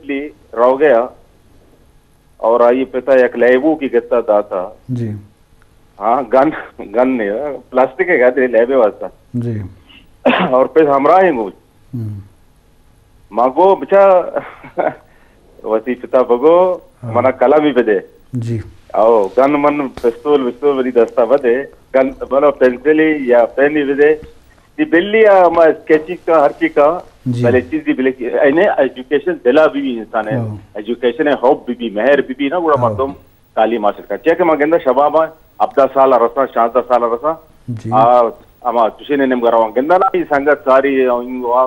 دلی روگ ءَ اور آئی پتا یک لیبو کی گتا داتا۔ جی۔ ہاں، گن، گن نے، پلاسٹک ءِ گن نے لیب ءِ واسطہ۔ جی۔ اور پھر ہمراہ ہیں گوش۔ ہم۔ ما گو بچا وتی پتا بگو، ہاں۔ منا قلم ہی بدے۔ جی۔ او گن من پستول وستول وتی دستا بدے، گن بلو پنسل ہی یا پین ہی بدے۔ دی بلی ءَ ما اسکیچنگ کا ہر چی کا، جی۔ بلے چیز دی بلے کی، اینے ایجوکیشن دلا بی بی انسان ہے۔ ہاں۔ ایجوکیشن ہے، حب بی بی، مہر بی بی نا، گڑا ہاں۔ مردم تعلیم حاصل کن۔ چیا کہ ما گندہ شباب آں، ہبدہ سال رساں، شانزدہ سال رساں، جی۔ آ، ہما چشیں نیمگا رواں۔ گندہ نا، ای سنگت ساری، آ، آ،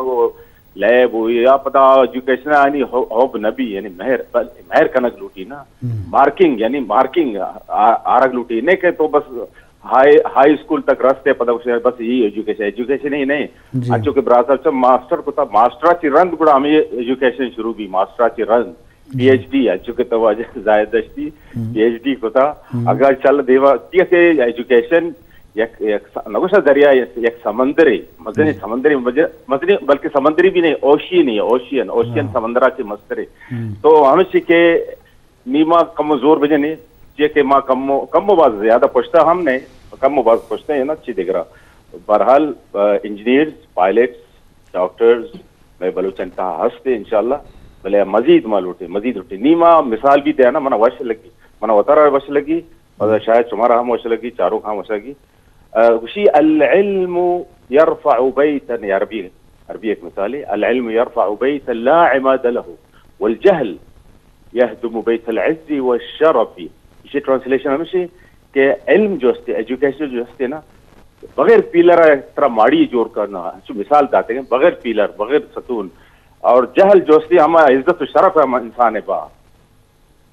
لیب و یا پدا ایجوکیشن آنی حب، حب نبی، یعنی مہر، بل-، مہر کنگ لوٹی نا۔ ہم۔ مارکنگ، یعنی مارکنگ، آ-، آرگ لوٹی۔ نہیں کہ تو بس ہائی، ہائی اسکول تک رستے، پدا گوشے بس یہی ایجوکیشن، ایجوکیشن ہی نہیں۔ جی۔ انچو کہ برا صاحب چا ماسٹر کتا، ماسٹرا چی رند گڑا ہمیں ایجوکیشن شروع بی، ماسٹرا چی رند۔ جی۔ پی ایچ ڈی، انچو کہ تو واجہ زاہد دشتی، ہم۔ پی ایچ ڈی کتا۔ ہم۔ اگر چل دیوا، کیا کہ ایجوکیشن یک، یک س-، نگوشا دریا، یک، یک سمندرے، مزنی جی۔ سمندرے، مزنی، بلکہ سمندری بھی نہیں، اوشین ہی ہے، اوشین، اوشین ہاں۔ سمندرا چی مسترے۔ ہم۔ تو ہمشی کہ نی ما کمو زور بجنیں، چیا کہ ما کمو، کمو باز زیادہ پشتا ہم نے، کمو باز پشتا ہیں نا، چی دگرا۔ بہرحال، آ، انجینئرز، پائلٹس، ڈاکٹرز، مئے بلوچانی تہا ہست انشاءاللہ، بلے مزید ما لوٹیں، مزید لوٹیں۔ نی ما مثال بھی دیانا، منا وش لگی، منا وتارا وش لگی، اور شاید شمارا ہم وش لگی، چاروک ہم وش لگی۔ آ، گوشی، العلم يرفع بيتا، یا عربی، عربی ایک مثال ہے، العلم يرفع بيتا لا عماد له، والجهل يهدم بيت العز والشرف۔ اسی ٹرانسلیشن ہمیشی کہ علم جو استے، ایجوکیشن جو استے نا، بغیر پیلر ترا ماڑی جوڑ کرنا، چو مثال داتے ہیں، بغیر پیلر، بغیر ستون، اور جہل جو استے ہما عزت و شرف ہم انسان با۔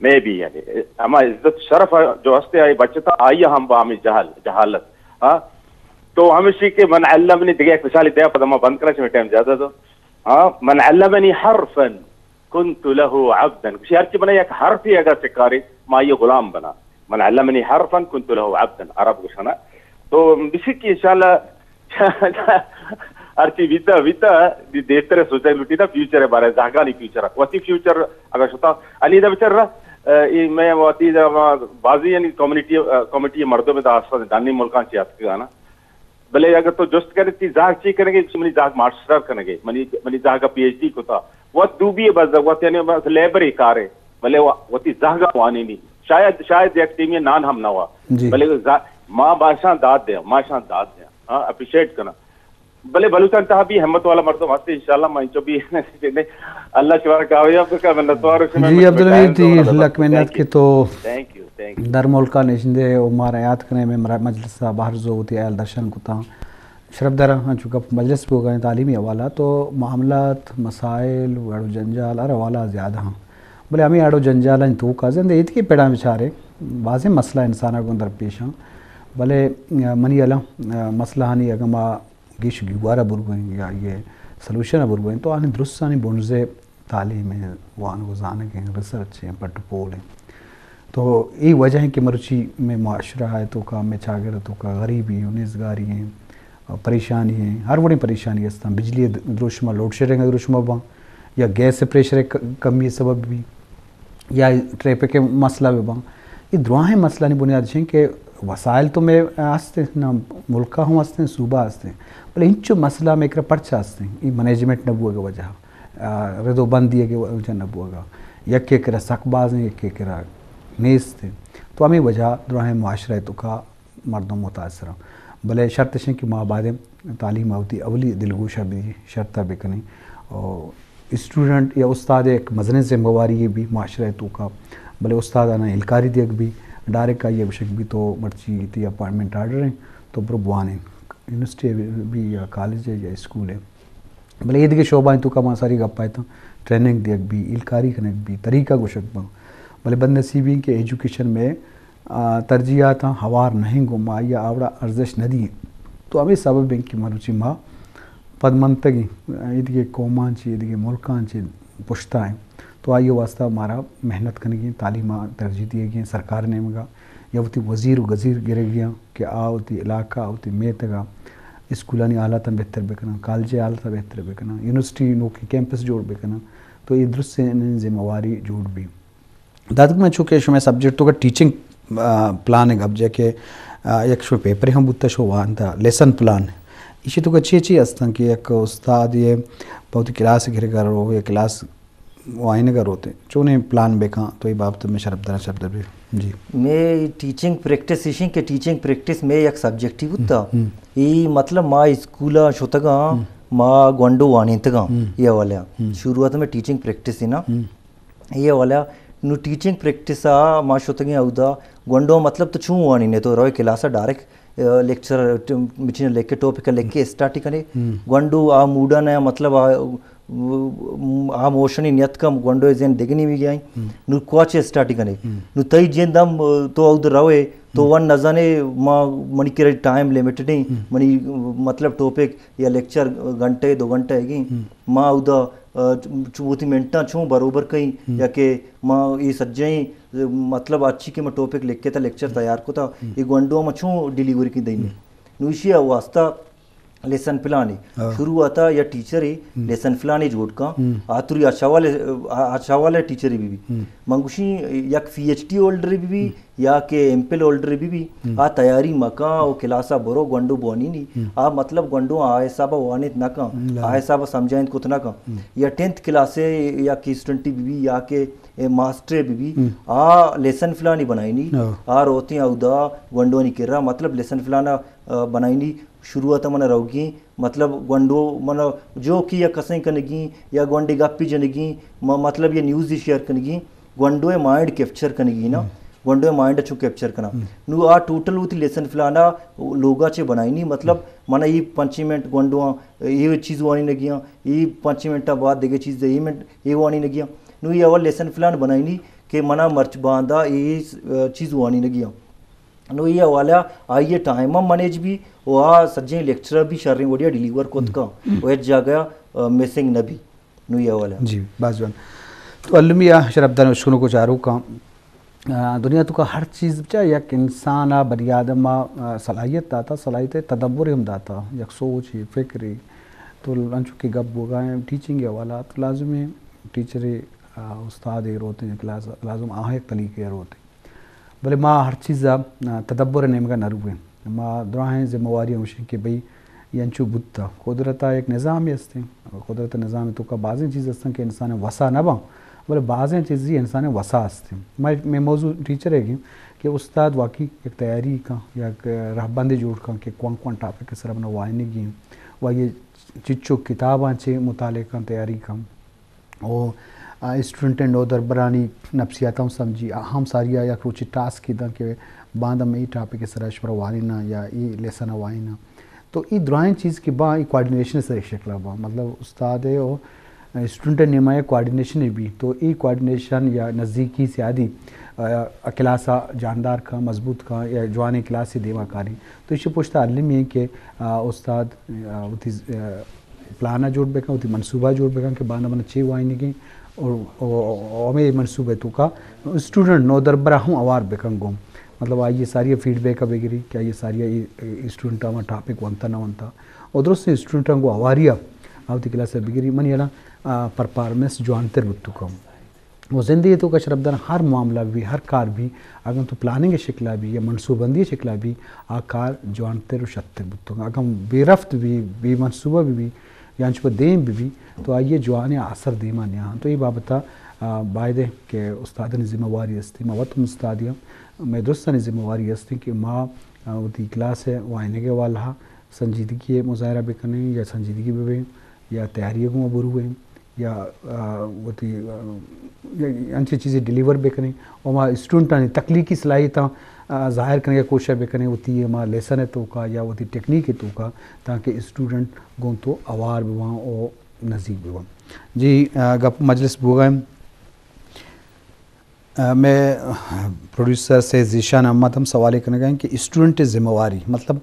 مے بی، یعنی ہما عزت شرف جو ہستے آئی بچتا، آئی ہم با ہمیں جہل، جہالت۔ ہاں؟ تو ہمیشی کہ من علمنی، دگہ ایک مثال دیا، پدا ما بند کرا، چمی ٹائم زیادہ دو۔ ہاں؟ من علمنی حرفا كنت له عبدا۔ گوشی ہرچی بنا یک حرفی اگر سکاری، ما آئی غلام بنا۔ من علمنی حرفا كنت له عبدا، عرب گوشنا۔ تو بسی کہ انشاءاللہ ہرچی بیتا، بیتا، دی دیرتر سوچگ لوٹی نا فیوچر بارے، زہگانی فیوچر۔ وتی فیوچر اگر شتا، انی دا بچر، اے، میں وتی دا ما بازی یعنی کمیونٹی، کمیٹی مردم دا آسپاس دانی ملکان چی اتکگانا۔ بلے اگر تو جست کرے تی زہگ چی کنگے، منی زہگ ماسٹر کنگے، منی، منی زہگ پی ایچ ڈی کتا۔ وت دوبی بس، وت یعنی بس لیبر کارے، بلے و-، وتی زہگ وانینی۔ شاید، شاید یک ٹیمی نان ہم نہ ہوا۔ جی۔ بلے ز-، ما باشاں داد دے، ما شاں داد دے۔ ہاں، اپریشیٹ کنا۔ بلے بلوچان تہا بھی ہمت والا مردم ہستے، انشاءاللہ ما انچو بھی اللہ شمارا کامیاب بکا، منتوار ہوں شمے جی۔ عبدالحمید، ٹائم تی دونا لک بس۔ منت کہ تو تھینک یو، تھینک یو۔ در ملکا نشندے و مارا یاد کنے، میں مرا مجلس بہر زو وتی اہل درشان کتا۔ شرف دارا، انچو گپ مجلس بوگا ہیں تعلیمی حوالہ تو معاملات، مسائل، اڑ و جنجال ہر حوالہ زیادہ ہاں۔ بلے ہمیں اڑ و جنجال ہیں توکا زندے ایتکی پڑا بچارے، بازیں مسئلہ انسان گوں درپیش ہاں۔ بلے، آ، منی الم، آ، مسئلہ ہانی اگاں ما گیش گیوارا برگویں یا یہ سلوشن برگویں تو آنی درستانی بنزے تعلیم ہیں، وانگ و زانگ ہیں، ریسرچ ہیں، پٹ و پول ہیں۔ تو اے وجہ ہیں کہ مرچی میں معاشرہ ہے توکا، میں چاگرد توکا غریبی ہیں، نیزگاری ہیں، پریشانی ہیں، ہر وڑیں پریشانی ہستاں۔ بجلی د-، دروشمہ، لوڈ شیڈنگ دروشمہ باں یا گیس پریشر ک-، کمی سبب بھی۔ یا ٹریفک ءِ مسئلہ بہ باں، اے دراہیں مسئلہانی بنیاد اش انت کہ وسائل تو مئے ہست انت، نا ملک ءَ ہم ہست انت، صوبہ ہست انت، بلے انچو مسئلہ مئے کرا پرچا ہست انت؟ اے مینجمنٹ نہ بوگ ءِ وجہ ءَ، آ، رد و بندی ءِ وجہ نہ بوگ ءَ، یکے کرا سک باز انت، یکے کرا نیست انت۔ تو ہمے وجہ ءَ دراہیں معاشرہ ءِ توکا مردم متاثر انت۔ بلے شرط اش انت کہ ما باید تعلیم ءَ وتی اولی دلگوش ءَ بہ شرط ءَ بہ کنیں۔ اور اسٹوڈنٹ یا استاد ءِ یک مزنیں ذمہ واری یے بی معاشرہ ءِ توکا، بلے استاد آناں ہلکاری دیگ بی، ڈائریکٹ آئی ءَ گوشگ بی تو مرچی تئی اپائنٹمنٹ آرڈر انت، تو برو بوان انت، یونیورسٹی ءَ بی یا کالج ءَ یا اسکول ءَ۔ بلے اے دگہ شعبہ انت توکا ما ساری گپ ءَ اتاں، ٹریننگ دیگ بی، ہلکاری کنگ بی، طریقہ گوشگ باں۔ بلے بدنصیبی انت کہ ایجوکیشن مئے آ، ترجیحاتاں ہوار نہ انت، گوں ما آئی ءَ آوڑا ارزشت نہ دئیں۔ تو ہمے سبب انت کہ مروچی ما پدمنتگیں، ایدگہ قوماں چہ، ایدگہ ملکاں چہ پشتا ایں۔ تو آئی ءِ واستہ مارا محنت کنگی انت، تعلیم ءَ ترجیح دیگی انت، سرکار ءِ نیمگا یا وتی وزیر و گزیر گرگی انت کہ آ وتی علاقہ، وتی میتگا اسکولانی حالاتاں بہتر بکنن، کالج ءِ حالاتاں بہتر بکنن، یونیورسٹی نوکیں کیمپس جوڑ بکنن۔ تو اے درستیں ذمہ واری جوڑ بی۔ داتک من چونکہ شمئے سبجیکٹ توکا ٹیچنگ، آ، پلان ءِ گپ جت کہ، آ، یک شمئے پیپرے ہم بوتا، شو وانتا لیسن پلان۔ ایشی توکا چی چی ہستاں کہ یک استادے پہ وتی کلاس گرگا رو یا کلاس وانینگا روت، چونیں پلان بکاں، تو اے بابت میں شرپداراں شرپدار بی۔ جی۔ مئے ٹیچنگ پریکٹس ایشیں کہ ٹیچنگ پریکٹس مئے یک سبجیکٹے بوتا۔ ہم۔ اے مطلب ما اسکولا شتگاں، ہم۔ ما گونڈو وانینتگاں، ہم۔ اے حوالہ۔ ہم۔ شروعات میں ٹیچنگ پریکٹس ہی نا۔ ہم۔ اے حوالہ نو ٹیچنگ پریکٹس آ ما شتگیں اودا گونڈو مطلب تو چون وانینے، تو روئے کلاس آ ڈائریکٹ، آ، لیکچر ٹ-، مچین لکھ کے ٹاپک لکھ کے اسٹارٹ کنے۔ ہم۔ گونڈو آ موڈا نہ مطلب آ، آ موشنی نیت کم گونڈو ذہن دگنی بھی گیا۔ ہم۔ نو کواچے اسٹارٹ کنے۔ ہم۔ نو تئی جند ہم تو اودا روئے تو ہم۔ ون نزانے ما منی کرے ٹائم لمیٹڈ ہیں۔ ہم۔ منی مطلب ٹاپک یا لیکچر گھنٹے دو گھنٹے گی۔ ہم۔ ما اودا، آ، چ-، وتی منٹاں چون بروبر کئیں، ہم۔ یا کہ ما اے سجہیں، مطلب، اچی کہ ما ٹاپک لکھتا، لیکچر ہم۔ تیار کتا، ہم۔ اے گونڈو ما چون ڈیلیوری کی دئیں۔ ہم۔ نو ایشی واسطہ لیسن پلانے۔ ہاں۔ شروعاتا یا ٹیچرے ہم۔ لیسن پلانے جوڑ کن، ہم۔ آ تری اچھا والے، آ-، اچھا والے ٹیچرے بی بی۔ ہم۔ من گوشی یک پی ایچ ڈی ہولڈرے بی بی، ہم۔ یا کہ ایم فل ہولڈر بی بی، ہم۔ آ تیاری مکاں و کلاسا برو گونڈو بوانینی۔ ہم۔ آ مطلب گونڈو آ حسابا وانینت نہ کن، ہم، آ حسابا سمجھائینت کت نہ کن۔ ہم۔ یا ٹینتھ کلاسے یا کہ اسٹوڈنٹے بی بی یا کہ، اے، ماسٹرے بی بی، ہم۔ آ لیسن پلانے بنائینی۔ ہاں۔ آ روتیں اودا گونڈوانی کرا مطلب لیسن پلانا، آ، بنائینی۔ شروعاتا من روگی مطلب گونڈو من جو کہ یا کسیں کنگی یا گونڈے گپی جنگی، م-، مطلب یا نیوز شیئر کنگی، گونڈو ءِ مائنڈ کیپچر کنگی نا، ہم۔ گونڈو ءِ مائنڈ چو کیپچر کنا۔ ہم۔ نو آ ٹوٹل وتی لیسن پلانا لوگا چے بنائینی، مطلب ہم۔ من اے پنچ منٹ گونڈو آں، اے چیز وانی نگیاں، اے پنچ منٹ بعد دگہ چیز اے منٹ اے وانی نگیاں۔ نو اے اول لیسن پلان بنائینی کہ منا مرچ باندا اے چیز وانی نگیاں۔ نو اے حوالہ آئی ءِ ٹائم ہم منیج بی و آ سجیں لیکچر بھی شریں وڑیا ڈیلیور کت کن و ہچ جاگہ، آ، مسنگ نہ بی۔ نو اے حوالہ۔ جی، باز جوان۔ تو المی آ شرپدار اشکنوک و چاروکاں، آ، دنیا توکا ہر چیز چا یک انسان آ، بنی آدم آ، آ، صلاحیت داتا، صلاحیت تدبر ہم داتا، یک سوچ، فکر۔ تو انچو کہ گپ بوگا ہیں ٹیچنگ حوالہ، تو لازم ہے ٹیچر، آ، استاد روتے ہیں، کلاس لازم آ یک طریقے روتے۔ بلے ما ہر چیز ءَ، آ، تدبر ءِ نیمگ ءَ نہ رویں۔ ما دراہیں ذمہ واری ہمیش انت کہ بھئی، اے انچو بوتا۔ قدرت ءَ یک نظامے است انت۔ قدرت ءِ نظام ءِ توکا بازیں چیز است انت کہ انسان ءِ وسا نہ باں، بلے بازیں چیزی انسان ءِ وسا است انت۔ ما، مئے موضوع ٹیچر ءِ گیں کہ استاد واقعی یک تیاری کن، یک رہبندے جوڑ کن کہ کوان کوان ٹاپک ءِ سرا منا وانینگی انت۔ و اے چچو کتاباں چے مطالعہ کن، تیاری کن۔ و، آ، اسٹوڈنٹ ءِ نودربرانی نفسیات ہم سمجھی، آ ہم ساری ءَ یک روچے ٹاسک داں کہ باندا مئے اے ٹاپک ءِ سرا شمارا وانیناں یا اے لیسن ءَ وانیناں۔ تو اے درائیں چیز کہ باں، اے کوآرڈینیشن ءِ سرا شکل ءَ باں، مطلب استاد ءِ و اسٹوڈنٹ ءِ نیما یک کوآرڈینیشن بی، تو اے کوآرڈینیشن یا نزیکی سیادی، آ، کلاس ءَ جاندار کن، مضبوط کن یا جوانیں کلاسے دیما کاری۔ تو ایشی پشت ءَ المی ایں کہ، آ، استاد، آ، وتی، آ، پلان ءَ جوڑ بکن، وتی منصوبہ ءَ جوڑ بکن کہ باندا من چے وانینگیں اور، اور، اور ہمے منصوبہ ءِ توکا اسٹوڈنٹ نودربر ءَ ہم ہوار بکن گوں۔ مطلب آئی ءِ ساری ءِ فیڈ بیک ءَ بگری کہ آئی ءِ ساری ءَ اے، اے اسٹوڈنٹ ءَ ہما ٹاپک ونتا نہ ونتا۔ اور درستیں اسٹوڈنٹ ءَ گوں ہواری ءَ آ وتی کلاس ءَ بگری۔ من یلا، آ، پرفارمنس جوانتر بوت کن۔ و زندگی ءِ توکا شرپدار ہر معاملہ بی، ہر کار بی، اگاں تو پلاننگ ءِ شکل ءَ بی یا منصوبہ بندی ءِ شکل ءَ بی، آ کار جوانتر و شتر بوت کن۔ اگاں بے رفت بی، بے منصوبہ بی بی، یا انچو پہ دیم بہ بی، تو آئی ءِ جوانیں آسر دیما نیاں۔ تو اے بابت ءَ، آ، باید ایں کہ استادانی ذمہ واری است۔ ما وت ہم استادے آں، مئے درستانی ذمہ واری است کہ ما، آ، وتی کلاس ءِ وانینگ ءِ حوالہ ءَ سنجیدگی ءِ مظاہرہ بکنیں یا سنجیدگی بہ بیں یا تیاری ءَ گوں برویں۔ یا، آ، وتی، آ، یا انچیں چیزے ڈیلیور بکنیں۔ و ما اسٹوڈنٹانی تخلیقی صلاحیتاں، آ، ظاہر کنگ ءِ کوشش بکنیں وتی ہما لیسن ءِ توکا یا وتی ٹیکنیک ءِ توکا، تاکہ اسٹوڈنٹ گوں تو ہوار بباں و نزیک بباں۔ جی، آ، گپ مجلس بوگا ایں۔ آ، مئے پروڈیوسر سے ذیشان احمد ہم سوالے کنگا ایں کہ اسٹوڈنٹ ذمہ واری، مطلب،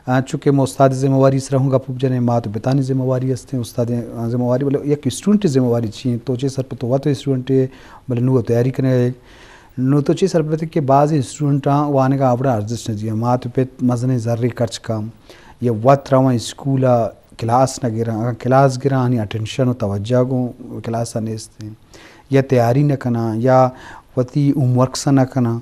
آ، چونکہ ما استاد ذمہ واری سرا ہوں گپ جنیں، مات و پتانی ذمہ واری استیں، استاد ذمہ واری، بلے یک اسٹوڈنٹ ذمہ واری چی انت؟ تو چے سر پہ تو وت اسٹوڈنٹ ئے، بلے نوں تیاری کنگا ئے۔ نوں تو چے سر پہ کہ بعض اسٹوڈنٹاں وانگا آ وڑا ارزشت نہ دیاں، مات و پت مزنیں زرے خرچ کن یا وت رواں اسکولا کلاس نہ گراں، اگاں کلاس گراں آنی اٹینشن و توجہ گوں کلاس ءَ نیست انت، یا تیاری نہ کناں، یا وتی ہوم ورکس ءَ نہ کناں،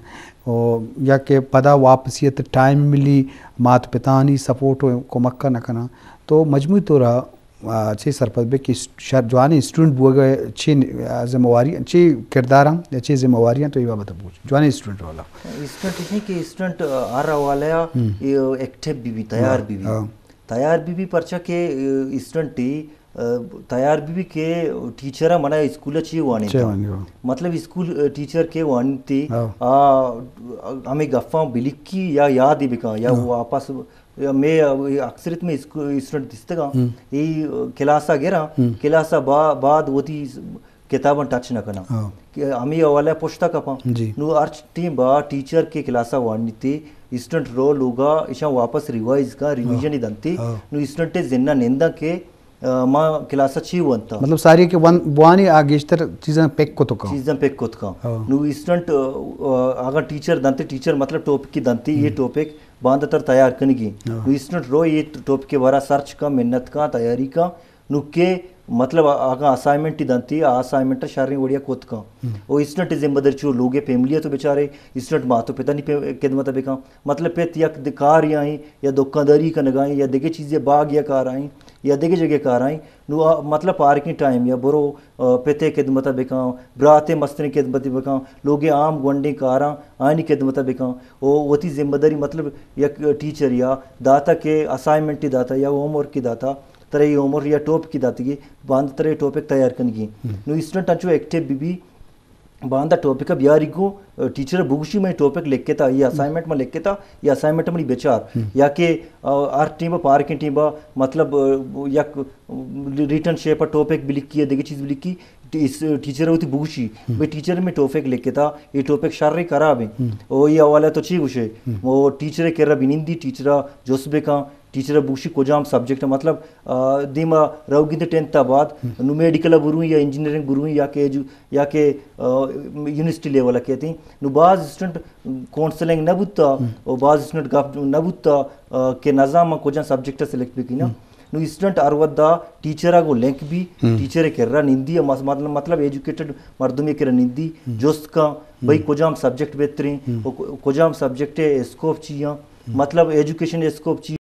و یا کہ پدا واپسی ءَ ٹائم ملی مات پتانی سپورٹ و کمک ءَ نہ کناں، تو مجموعی طور ءَ، آ، چے سرپد بے کہ اس-، شر-، جوانیں اسٹوڈنٹ بوگ ءِ چے، آ، ذمہ واری، چے کرداراں یا چے ذمہ واریاں تو اے بابت ءَ بوچ۔ جوانیں اسٹوڈنٹ والا۔ اسٹوڈنٹ اش کہ اسٹوڈنٹ، آ، ہر حوالہ ءَ، ہم۔ اے، ایکٹیو بی بی، تیار ہاں، بی بی۔ ہاں۔ تیار بی بی پرچا کہ، آ، اسٹوڈنٹ ءِ، آ، تیار بی بی کہ ٹیچر ءَ منا اسکول ءَ چی وانینتا۔ چی وانینتا۔ مطلب اسکول، آ، ٹیچر کہ وانینتے، ہاں۔ آ، ہمے گپاں بلکی یا یاد بکاں یا ہاں۔ واپس یا مے اکثریت مے اسکو-، اسٹوڈنٹ دیستگاں، ہم۔ اے کلاس ءَ گراں، ہم۔ کلاس ءَ با-، بعد وتی کتاباں ٹچ نہ کناں۔ ہاں۔ کہ ہمے حوالہ ءَ پشت ءَ کپاں۔ جی۔ نوں ہرچ ٹیم با ٹیچر کہ کلاس ءَ وانینتے، اسٹوڈنٹ رو لوگ ءَ اشاں واپس ریوائز کاں، ریویژن ہاں۔ دنتے، ہاں۔ نوں اسٹوڈنٹ ءِ ذہن ءَ ننداں کہ، آ، ما کلاس ءَ چی ونتا۔ مطلب ساری کہ ون-، بوانی آ گیشتر چیزاں پک کت کاں۔ چیزاں پک کت کاں۔ ہاں۔ نوں اسٹوڈنٹ، آ، آ، اگاں ٹیچر دنتے، ٹیچر مطلب ٹاپک دنتے، اے ہم۔ ٹاپک باندا تر تیار کنگی۔ ہاں۔ نوں اسٹوڈنٹ رو اے ٹاپک ءِ بارا سرچ کاں، محنت کاں، تیاری کاں، نوں کہ مطلب اگاں اسائنمنٹ دنتی، آ اسائنمنٹ شریں وڑیا کت کاں۔ ہم۔ او اسٹوڈنٹ ذمہ داری چو لوگے فیملی تو بچارے، اسٹوڈنٹ مات و پتانی پہ-، خدمت بکاں۔ مطلب پت یک د-، کار یا ایں یا دکانداری کنگا ایں یا دگہ چیزے باگ یا کار ایں یا دگہ جگہ کار ایں، نوں آ مطلب پارکنگ ٹائم یا برو، آ، پتے خدمت بکاں، براتے مستریں خدمت بکاں، لوگے عام گونڈیں کاراں آنی خدمت بکاں۔ او وتی ذمہ داری مطلب یک ٹیچر یا داتا کہ اسائنمنٹ داتا یا ہوم ورک داتا، ترا اے ہوم ورک یا ٹاپک داتگی، باندا ترا اے ٹاپک تیار کنگی۔ ہم۔ نوں اسٹوڈنٹ انچو ایکٹیو بی بی، باندا ٹاپک بیاری گوں، ٹیچر بگوشی میں ٹاپک لکھتا، یہ اسائنمنٹ میں لکھتا، یہ اسائنمنٹ منی بچار۔ ہم۔ یا کہ، آ، ہر ٹیم پارکنگ ٹیم مطلب، آ، یک ریٹن شیپ ٹاپک بلکی یا دگہ چیز بلکی، ٹی-، اس ٹیچر وتی بگوشی، ہم۔ بھئی ٹیچر میں ٹاپک لکھتا، یہ ٹاپک شر خراب ہیں۔ ہم۔ او یہ حوالہ تو چی گوشے؟ ہم۔ او ٹیچر کرا بنندی، ٹیچر جس بکاں، ٹیچر ء بوشی کجام سبجیکٹ ء مطلب، آ، دیما روگی تے ٹینتھ ء بعد ہم۔ نو میڈیکل ء بروئیں یا انجینئرنگ بروئیں یا کہ ایجو-، یا کہ، آ، یونیورسٹی لیول ء کیتیں۔ نو باز اسٹوڈنٹ کونسلنگ نہ بوتا، ہم۔ و باز اسٹوڈنٹ گپ نہ بوتا، آ، کہ نزان من کجام سبجیکٹ ء سلیکٹ بکناں۔ ہم۔ نو اسٹوڈنٹ ہر ودا ٹیچر ء گوں لنک بی، ہم۔ ٹیچر ء کرا نندی، مس-، مطلب، مطلب ایجوکیٹڈ مردمے کرا نندی، ہم۔ جست کن، ہم۔ بھئی کجام سبجیکٹ بہتریں، ہم۔ و ک-، کجام سبجیکٹ ء اسکوپ چی آں، ہم۔ مطلب ایجوکیشن اسکوپ چی